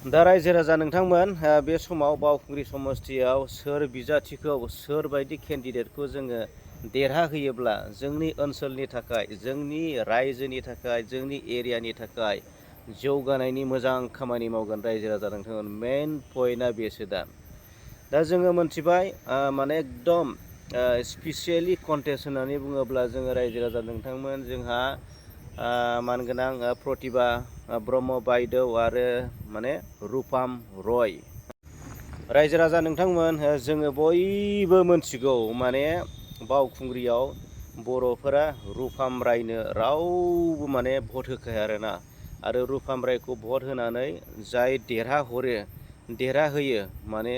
दा रायजो राजा नोंथांमोन बे समाव बावखुंग्रि समस्तियाव सोर बिजाथिखौ सोरबायदि केन्डिडेटखौ जोङो देरहाहोयोब्ला जोंनि ओनसोलनि थाखाय जोंनि रायजोनि थाखाय जोंनि एरियानि थाखाय जौगानायनि मोजां खामानि मावगोन रायजो राजा नोंथांमोन मेन पइन्टआ बेसो दा जोङो मोनथिबाय माने एकदम स्पेसियेलि कन्टेस्ट होननानै बुङोब्ला जोङो रायजो राजा नोंथांमोन जोंहा मानगोनां प्रतिभा ब्रह्म बायदेव आरो माने रुपाम रय रायजो राजा नोंथांमोन जोङो बयबो मोनथिगौ माने बावखुंग्रियाव बर'फोरा रुपाम रायनो रावबो माने भट होखाया आरो रुपाम रायखौ भट होनानै जाय देरहाहोयो माने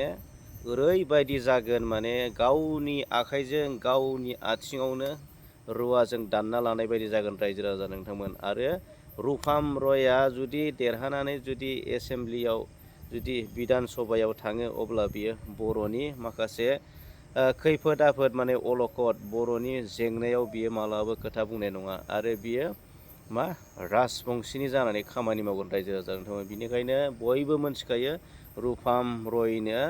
ओरैबायदि जागोन माने गावनि आखाइजों गावनि आथिङावनो रुवाजों दानना लानाय बायदि जागोन रायजो राजा नोंथांमोन आरो रुपाम रयआ जुदि देरहानानै जुदि एसेमब्लियाव जुदि बिधान सभायाव थाङो अब्ला बियो बर'नि माखासे खैफोद आफोद माने अलखद बर'नि जेंनायाव बियो मालाबाबो खोथा बुंनाय नङा आरो बियो राजबंसिनि जानानै खामानि मावगोन रायजो राजा नोंथांमोन बिनिखायनो बयबो मोनथिखायो रुपाम रयनो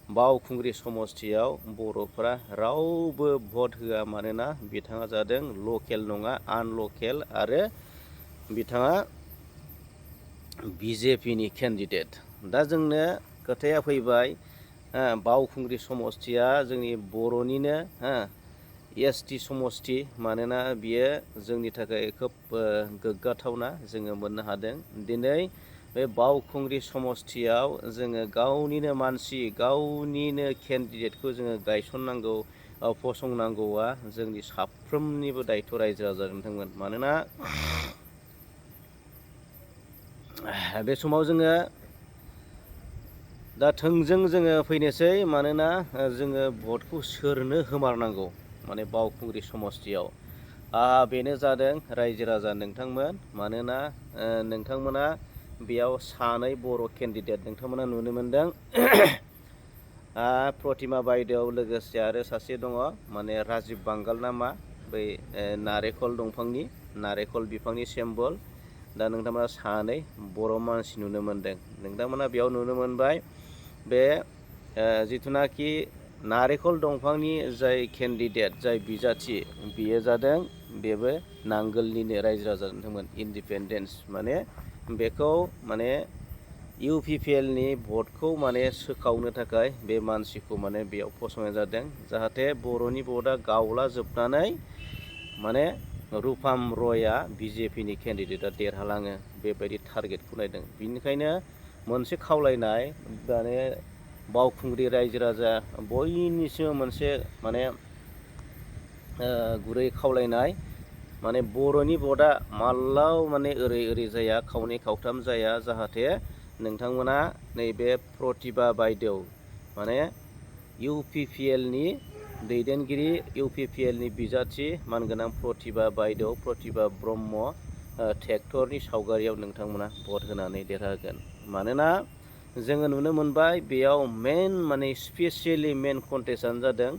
बावखुंग्रि समस्तियाव बर'फ्रा रावबो भट होआ मानोना बिथाङा जादों लकेल नङा आनलकेल आरो बिथाङा बिजेपिनि केन्डिडेट दा जोंनो खोथाया फैबाय बावखुंग्रि समस्तिया जोंनि बर'निनो एसटि समस्ति मानोना बियो जोंनि थाखाय खोब गोग्गाथावना जोङो मोननो हादों दिनै बे बावखुंग्रि समस्तियाव जोङो गावनिनो मानसि गावनिनो केन्डिडेटखौ जोङो गायसननांगौ फसंनांगौआ जोंनि साफ्रोमनिबो दायथ' रायजो राजा नोंथांमोन मानोना बे समाव जोङो दा थोंजों जोङो फैनोसै मानोना जोङो भटखौ सोरनो होमारनांगौ माने बावखुंग्रि समस्तियाव बेनो जादों रायजो राजा नोंथांमोन मानोना नोंथांमोना बेयाव सानै बर' केन्डिडेट नोंथांमोना नुनो मोनदों प्रतिमा बायदेव लोगोसे आरो सासे दङ माने राजिब बांगाल ना मा बै नारेंखल बिफांनि सिम्बल दा नोंथांमोना सानै बर' मानसि नुनो मोनदों नोंथांमोना बेयाव नुनो मोनबाय बे जिथुनाखि नारेंखल दंफांनि जाय केन्डिडेट जाय बिजाथि बियो जादों बेबो नांगोलनिनो रायजो राजा नोंथांमोन इन्डिपेन्डेन्स माने बेखौ माने इउपिपिएलनि भटखौ माने सोखावनो थाखाय बे मानसिखौ माने बेयाव फसंनाय जादों जाहाथे बर'नि भटआ गावलाजोबनानै माने रुपाम रयआ बिजेपिनि केन्डिडेटआ देरहालाङो बेबायदि टारगेटखौ नायदों बिनिखायनो मोनसे खावलायनाय माने बावखुंग्रि रायजो राजा बयनिसिमबो मोनसे माने गुरै खावलायनाय माने बर'नि भटआ मालाव माने ओरै जाया खावनै खावथाम जाया जाहाथे नोंथांमोना नैबे प्रतिभा बायदेव माने इउपिपिएलनि दैदेनगिरि इउपिपिएलनि बिजाथि मानगोनां प्रतिभा बायदेव प्रतिभा ब्रह्म ट्रेक्टरनि सावगारियाव नोंथांमोना भट होनानै देरहागोन मानोना जोङो नुनो मोनबाय बेयाव माने स्पेसियेलि मेन कन्टेस्टआनो जादों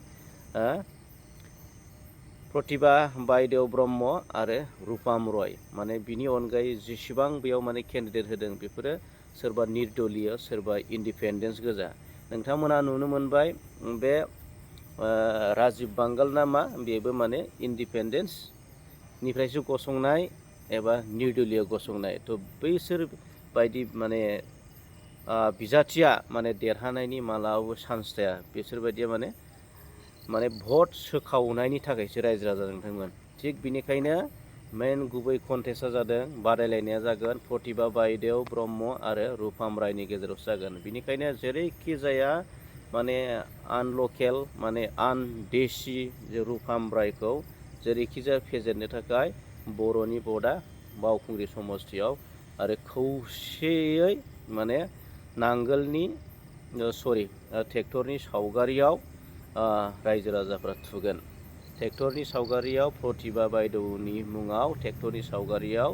प्रतिभा बायदेव ब्रह्म आरो रुपाम रय माने बिनि अनगायै जेसेबां बेयाव माने केन्डिडेट होदों बेफोरो सोरबा निर्दलीय सोरबा इन्डिपेन्डेन्स गोजा नोंथांमोना नुनो मोनबाय बे राजिब बांगाल ना मा बेबो माने इन्डिपेन्डेन्सनिफ्रायसो गसंनाय एबा निर्दलीय गसंनाय थ' बैसोर बायदि माने बिजाथिया माने देरहानायनि मालाबाबो चान्स थाया बिसोरबायदिया माने भट सोखावनायनि थाखायसो रायजो राजा नोंथांमोन थिग बिनिखायनो मेन गुबै कन्टेस्टआ जादों बादायलायनाया जागोन प्रतिभा बायदेव ब्रह्म आरो रुपाम रायनि गेजेरावसो जागोन बिनिखायनो जेरैखि जाया माने आनलकेल माने आनदेसि जे रुपाम रायखौ जेरैखि जाया फेजेननो थाखाय बर'नि भटआ बावखुंग्रि समस्तियाव आरो खौसेयै माने नांगोलनि ट्रेक्टरनि सावगारियाव रायजो राजाफ्रा थुगोन ट्रेक्टरनि सावगारियाव प्रतिभा बायदेवनि मुङाव ट्रेक्टरनि सावगारियाव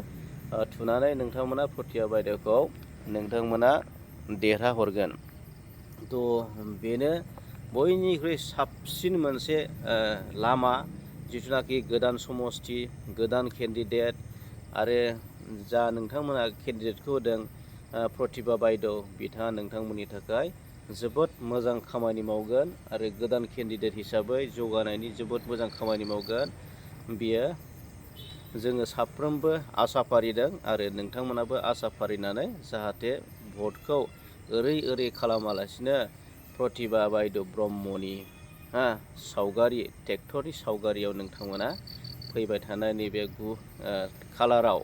थुनानै नोंथांमोना प्रतिभा बायदेवखौ नोंथांमोना देरहाहरगोन थ' बेनो बयनिख्रुइ साबसिन मोनसे लामा जिथुनाखि गोदान समस्ति गोदान केन्डिडेट आरो जा नोंथांमोना केन्डिडेटखौ होदों प्रतिभा बायद' बिथाङा नोंथांमोननि थाखाय जोबोद मोजां खामानि मावगोन आरो गोदान केन्डिडेट हिसाबै जौगानायनि जोबोद मोजां खामानि मावगोन। बियो जोङो साफ्रोमबो आसा फारिदों आरो नोंथांमोनाबो आसा फारिनानै जाहाथे भटखौ ओरै खालामालासिनो प्रतिभा बायद' ब्रह्मनि सावगारि ट्रेक्टरनि सावगारियाव नोंथांमोना फैबाय थानाय नैबे 9 खालाराव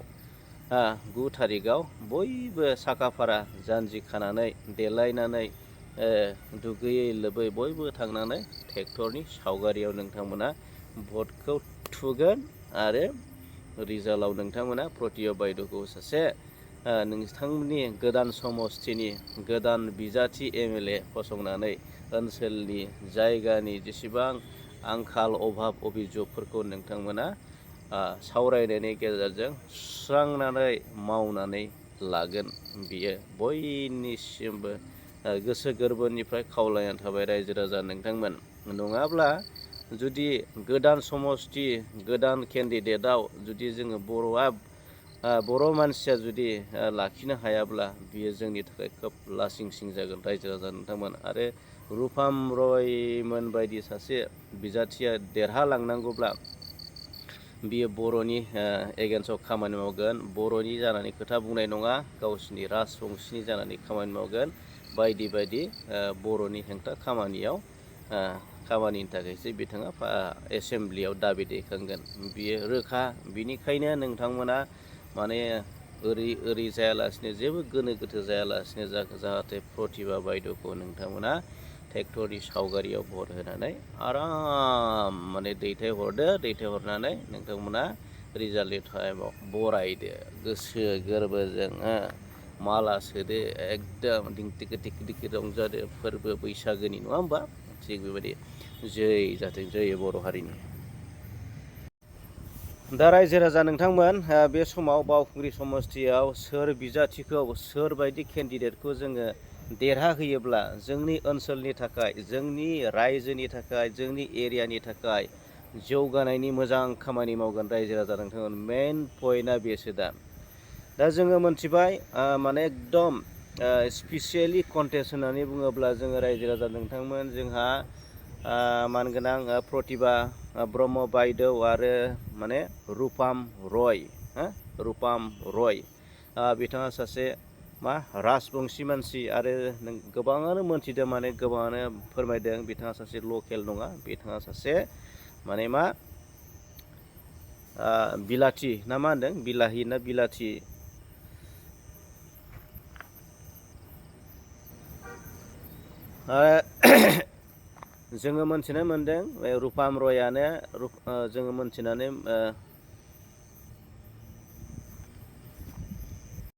9 थारिखआव बयबो साखाफारा जानजि खानानै देलायनानै दुगैयै लोबै बयबो थांनानै ट्रेक्टरनि सावगारियाव नोंथांमोना भटखौ थुगोन आरो रिजाल्टआव नोंथांमोना प्रतिभा बायद'खौ सासे नोंथांमोननि गोदान समस्थिनि गोदान बिजाथि MLA फसंनानै ओनसोलनि जायगानि जेसेबां आंखाल अभाब अभिजगफोरखौ नोंथांमोना सावरायनायनि गेजेरजों सुस्रांनानै मावनानै लागोन। बियो बयनिसिमबो गोसो गोरबोनिफ्राय खावलायनानै थाबाय रायजो राजा नोंथांमोन। नङाब्ला जुदि गोदान समस्ति गोदान केन्डिडेटआव जुदि जोङो बर' मानसिया जुदि लाखिनो हायाब्ला बियो जोंनि थाखाय खोब लासिंसिं जागोन रायजो राजा नोंथांमोन। आरो रुपाम रय मोन बायदि सासे बिजाथिया देरहालांनांगौब्ला बियो बर'नि एगेन्स्टआव खामानि मावगोन, बर'नि जानानै खोथा बुंनाय नङा, गावसिनि राजबंशिनि जानानै खामानि मावगोन, बायदि बायदि बर'नि हेंथा खामानियाव खामानिनि थाखायसो बिथाङा एसेमब्लियाव दाबि दैखांगोन। बियो रोखा। बिनिखायनो नोंथांमोना माने ओरै जायालासिनो जेबो गोनो गोथो जायालासिनो जाहाथे प्रतिभा बायद'खौ नोंथांमोना ट्रेक्टरनि सावगारियाव भट होनानै आराम माने दैथायहरनानै नोंथांमोना रिजाल्टनि टाइमाव बरायदो गोसो गोरबोजों माला सोदो एकदम दिंथिखो रंजादो फोरबो बैसागोनि नङा होमबा? थिग बेबायदि जै जाथों जै बर' हारिनि। दा रायजो राजा नोंथांमोन बे समाव बावखुंग्रि समस्तियाव सोर बिजाथिखौ सोरबायदि केन्डिडेटखौ जोङो देरहाहोयोब्ला जोंनि ओनसोलनि थाखाय जोंनि रायजोनि थाखाय जोंनि एरियानि थाखाय जौगानायनि मोजां खामानि मावगोन रायजो राजा नोंथांमोन। मेन पइन्टआ बेसो दा जोङो मोनथिबाय माने एकदम स्पेसियेलि कन्टेस्ट होननानै बुङोब्ला जोङो रायजो राजा नोंथांमोन जोंहा मानगोनां प्रतिभा ब्रह्म बायदौ आरो माने रुपाम रय बिथाङा सासे राजबंसि मानसि आरो गोबाङानो मोनथिदों माने गोबाङानो फोरमायदों बिथाङा सासे लकेल नङा, बिथाङा सासे माने बिलाथि ना मा होनदों बिलाहि ना बिलाथि जोङो मोनथिनो मोनदों रुपाम रयानो जोङो मोनथिनानै